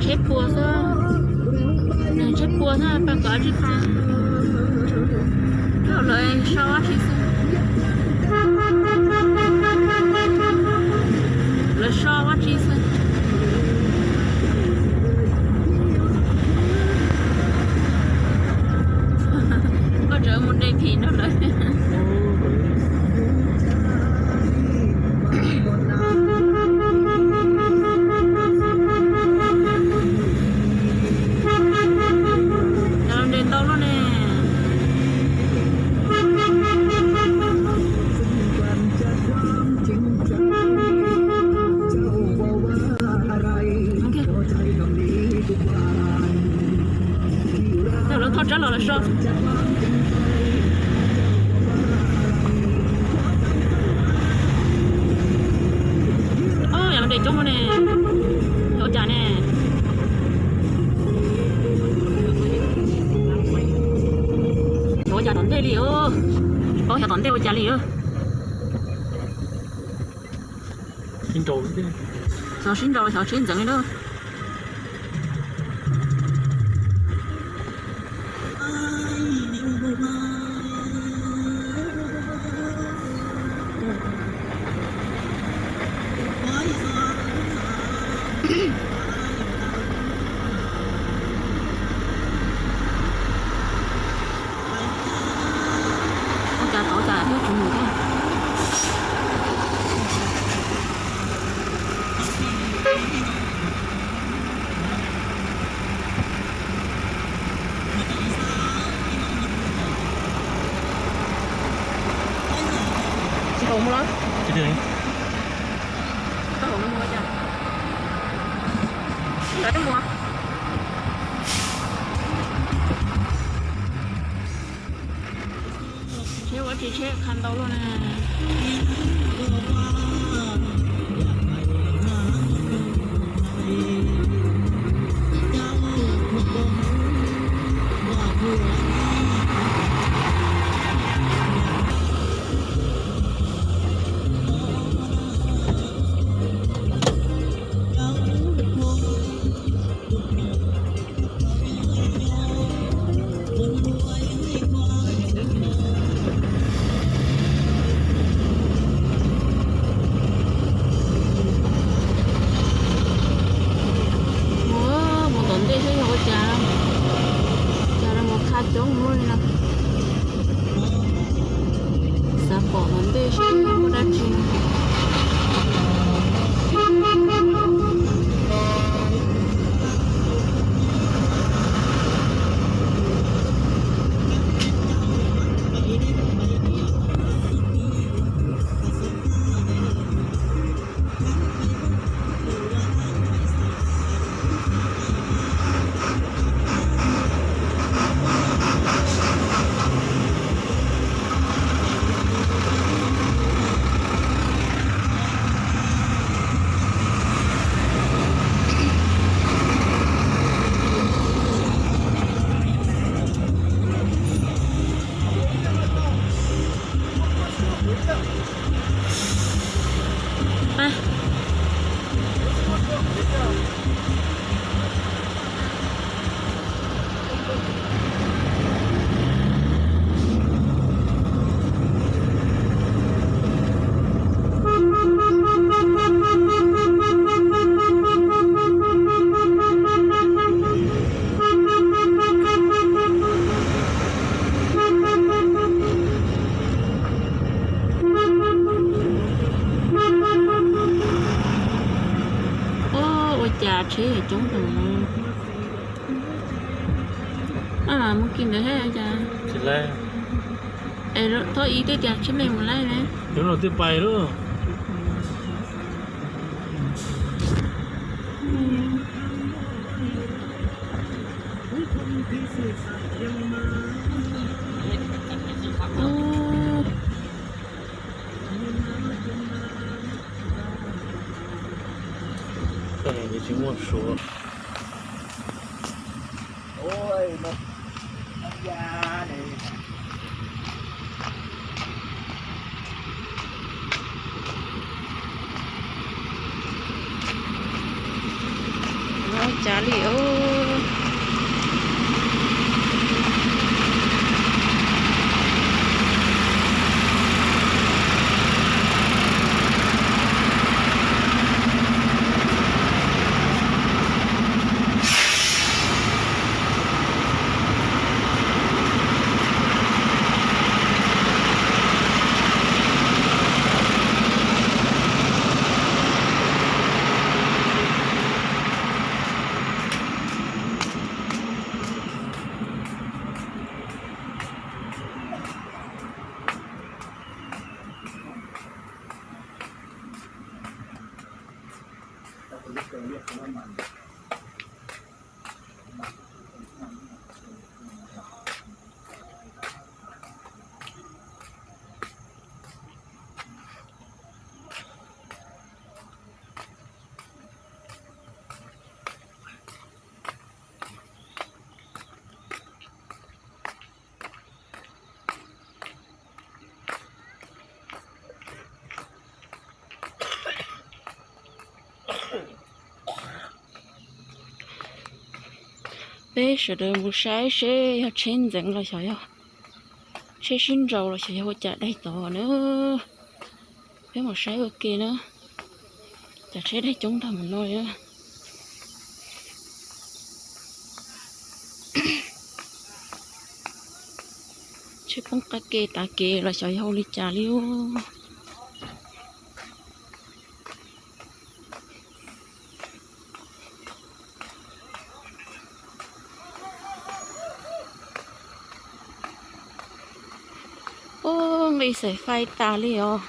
Tsheb pua xwb, nws tsheb pua xwb, pab kom dab tsi qha. Lawv so dab tsi xwb. Lawv so dab tsi xwb. Koj tseem mus de phim nrog lawv. Nres ntau luaj ne. Tau lawv thauj tsab los lawv so. Yog lawv nres coob ne, ua cas ne? Ua cas tom ntej li, tsis paub xyov tom ntej ua cas li. Xyov sib nraus, xyov sib ntxeev li na. Ua cas tod cas thiab tsis mus thiab. Tsis haum mus los? Tsis haum mus ua cas? Lawv twb mus. Tsheb ua tsis tsheb qha ntau luaj na. Mus, mus tom ntej saib yog ua cas, cas mus qha coob luaj li no. Xav pom tom ntej saib muaj dab tsi. Ua cas tsheb coob heev. Mus kis ntawd thiab cas. Tsis laib. Thov ib tej tias tsheb me mus laib ne. Yuav los twb pais lauj. Tsis muaj suav. Cas li. Peb sawv daws mus saib seb yog tsheb ntxeev los xyov yog tsheb sib nraus los xyov yog ua cas daig tod na. Peb mus saib ua ke na. Cas tsheb daig coob tag mus no li. Tsheb poob qab ke tav kev los xyov yog ua li cas li. Ub, nqis xaim fais tas li os.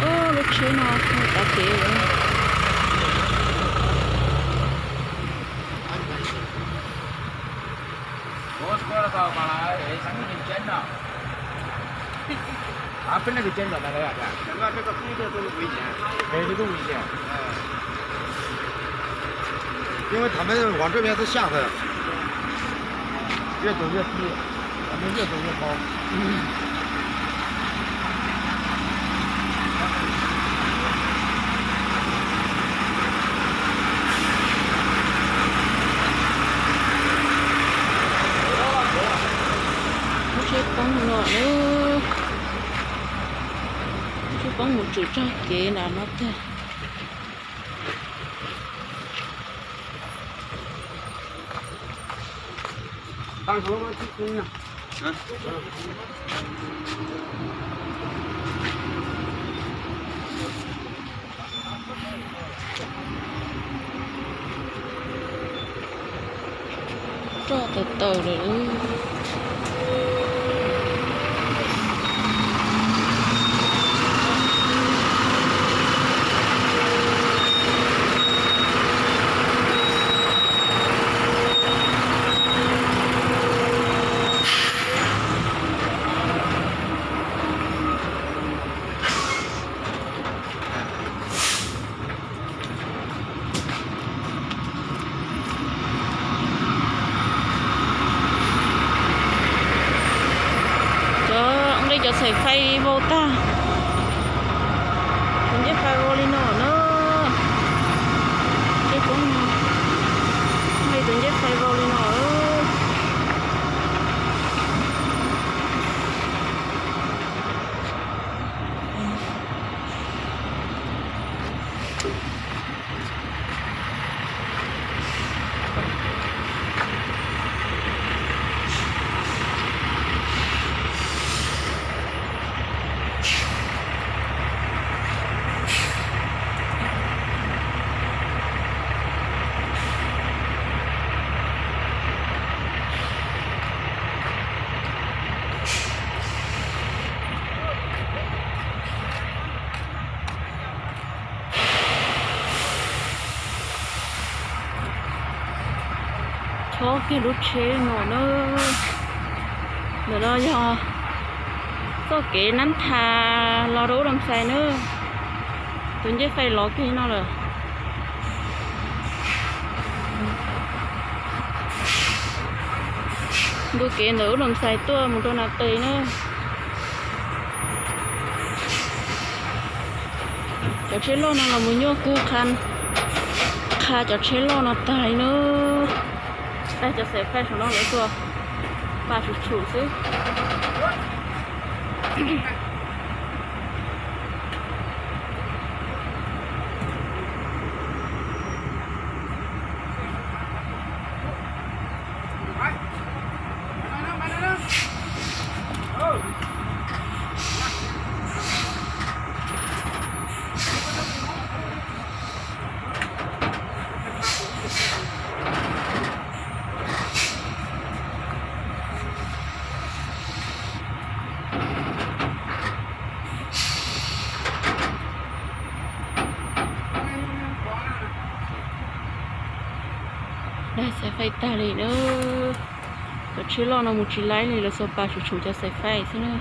Ub, lub tsheb no tav kev.因为他们往这边是下的，越走越低，咱们越走越高。 Lub tsheb poob no, lub tsheb poob mus tsom txog kev nram no tiag. Roj tawm tawm lawm. Cov nqi cov xaim fais vau tag. Tus ncej fais vau li no na. Nqi tus ncej fais vau li no. Ob kiag lub tsheb no na. Ntawm no yog txoj kev Nab Tha los rau Ub Dam Xais na. Tus ncej fais los kiag no lawm. Ntu kev ntawm Ub Dam Xais tuaj mus rau Nas Tes na. Cov tsheb loj no los mus nyuaj kawg, qha cov tsheb loj no tag li na. Tag cov xais fais saum no lawv tuaj pas tshum tshum xwb. Daig xais fais tag li na. Cov tsheb loj no mus tsis laib li, lawv xuas pas tshum tshum cov xais fais xwb na.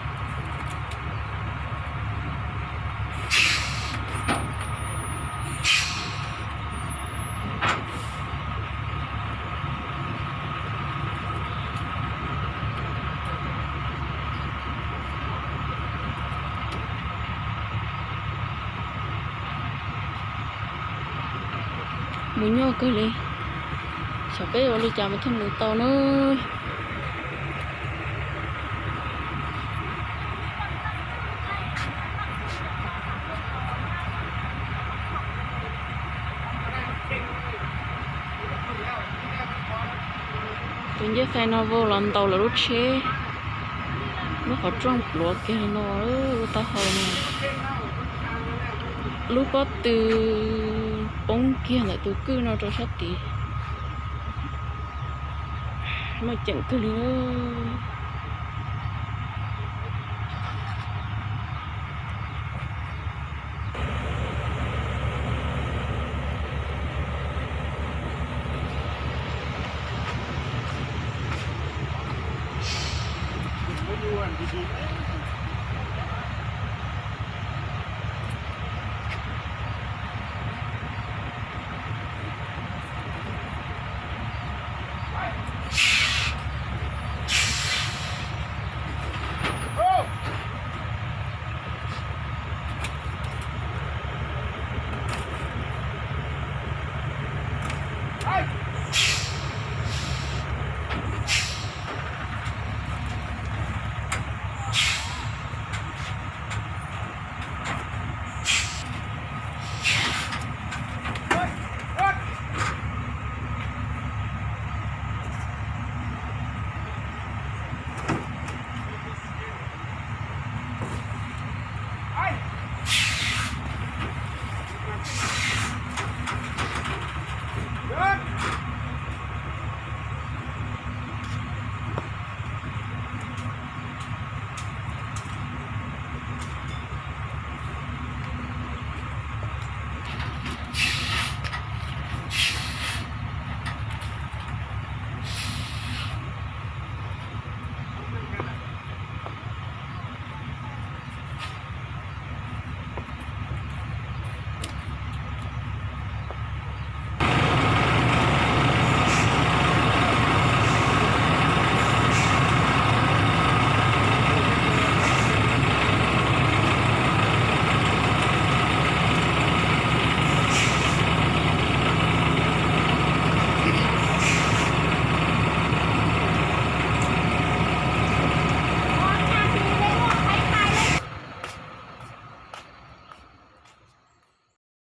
Mus nyuaj kawg li, xyov peb ua li cas mas thiaj mus tau na. Tus ncej fais no vau los ntaus lawv lub tsheb, lub qhov rooj pluav kiag li no, lub taub hau no, lub pob tw poob kiag ntawm tus kwj no rau sab tid. Muaj ceem kawg li.